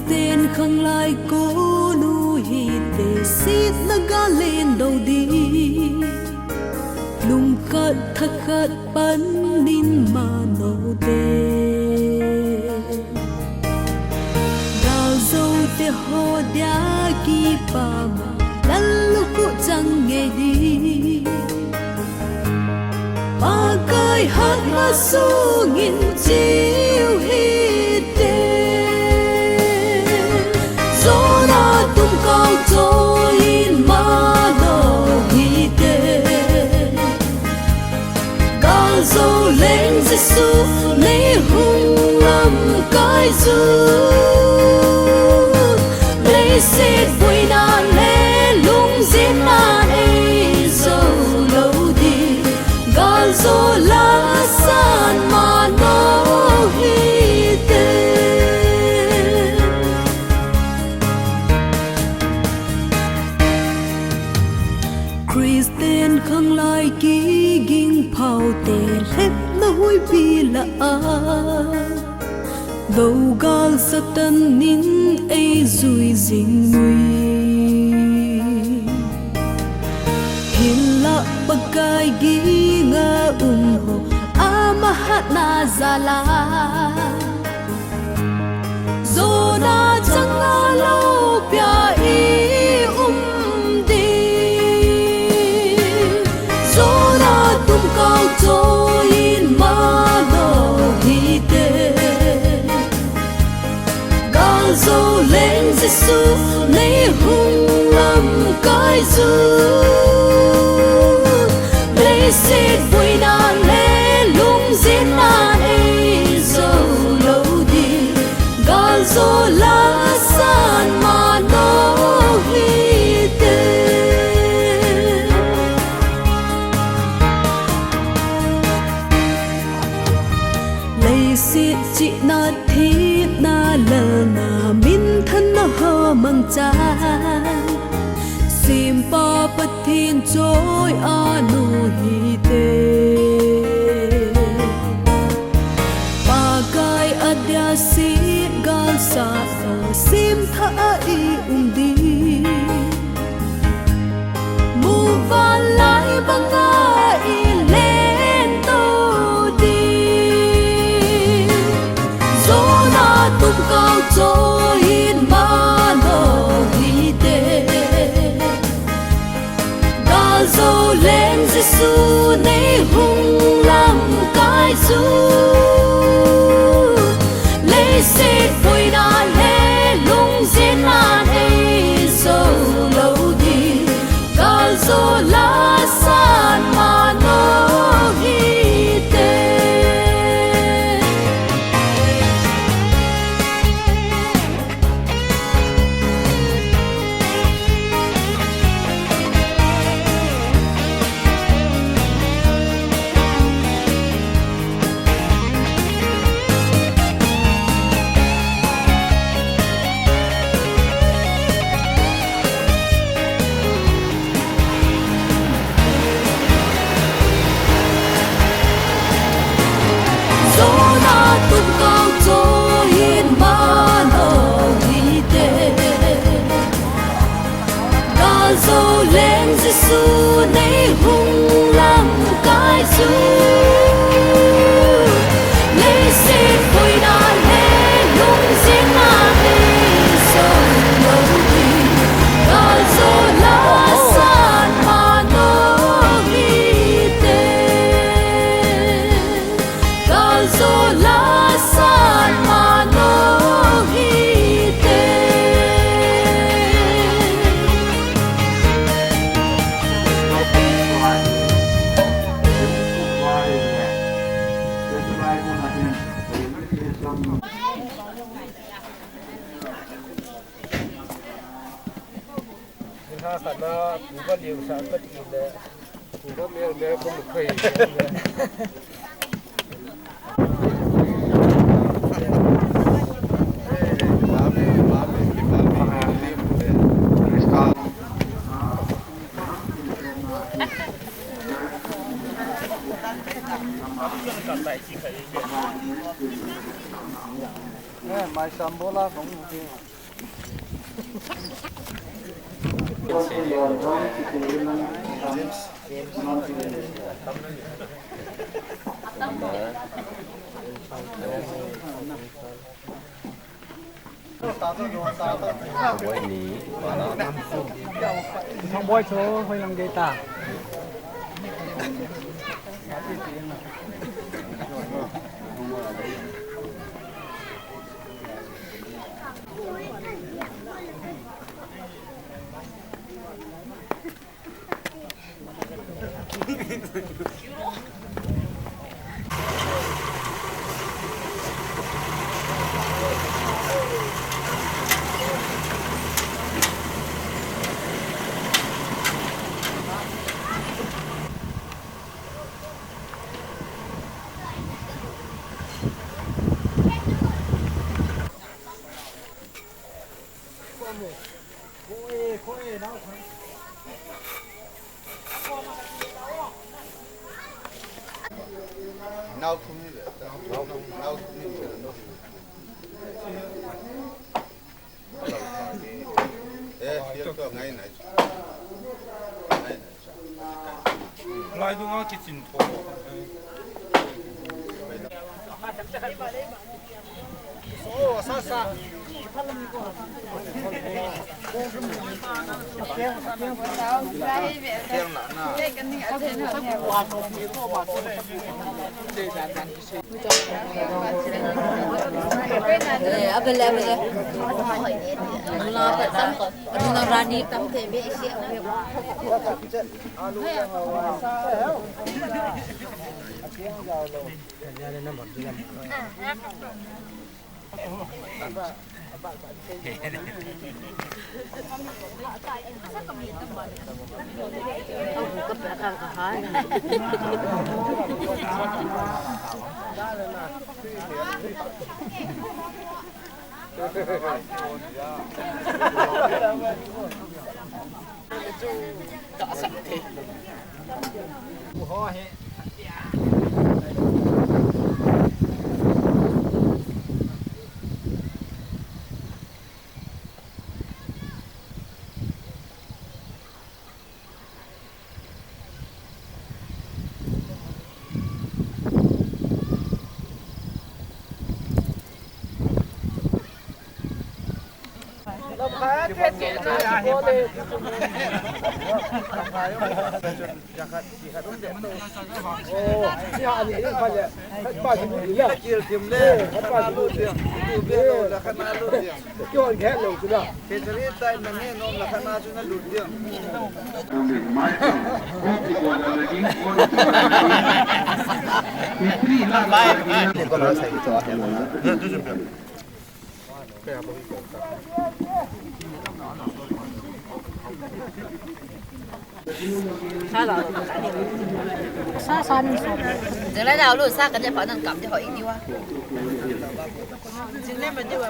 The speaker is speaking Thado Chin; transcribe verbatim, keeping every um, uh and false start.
Ten khanglai konu hite, sitna gal lendo di. Lungkhat thakhat panin mano te. Gal zo te ho dia kipama, lal lukhu chang nge di. Pakai hatna sungin chiu hite. Jona tum kau choin mano hite. Gal zo leng Jesu nei hung lamkai chu. Leiset boina le lungzinna nei zo lou di. Gal zo la san mano hite. Christian khanglai kiging phaote lhepna huipi lah a. Dogal Satan in ei jui jing ui. Hinlah Pakai ginga um ho, ama hatna jal a. Jona changa loupia i um di. Jona tum kau choin mano hite. Gal zo leng Jesu nei hung lamkai chu. Leiset boina le lungzinna nei zo lou di. Gal zo la san mano hite. Leiset chihna, thina, lalna, minthanna ho mangchan, Sempa Pathen choi a nu hite. Pakai adia sitgal sat ho, semtha a i um di. Muvanlai banga i lento di. Jona tum kau choin mano hite. Gal zo leng Jesu nei hung lamkai chu. Leiset boina le lungzinna nei zo lou di. Gal zo la san mano hite. Jona tum kau choin mano hite. Gal zo leng Jesu nei hung lamkai chu. Leiset boina le lungzinna nei zo lou di. Gal zo la san mano hite. Gal zo la san mano hite. Eh, mai sambola kong. Thang boi chu hoi lang dei ta. Nau thum ni le, nau thum ni le. Eh, hian ka ngai nai. Ngai nai. Lai dunga kitchen tho. Eh, abele, abele. Nuna tam, nuna rani tam te be isi. Sa, sa ni so. Jeng lai dau lu sa ka je pa nan kam je hoi diu a. Jeng lai ma diu a.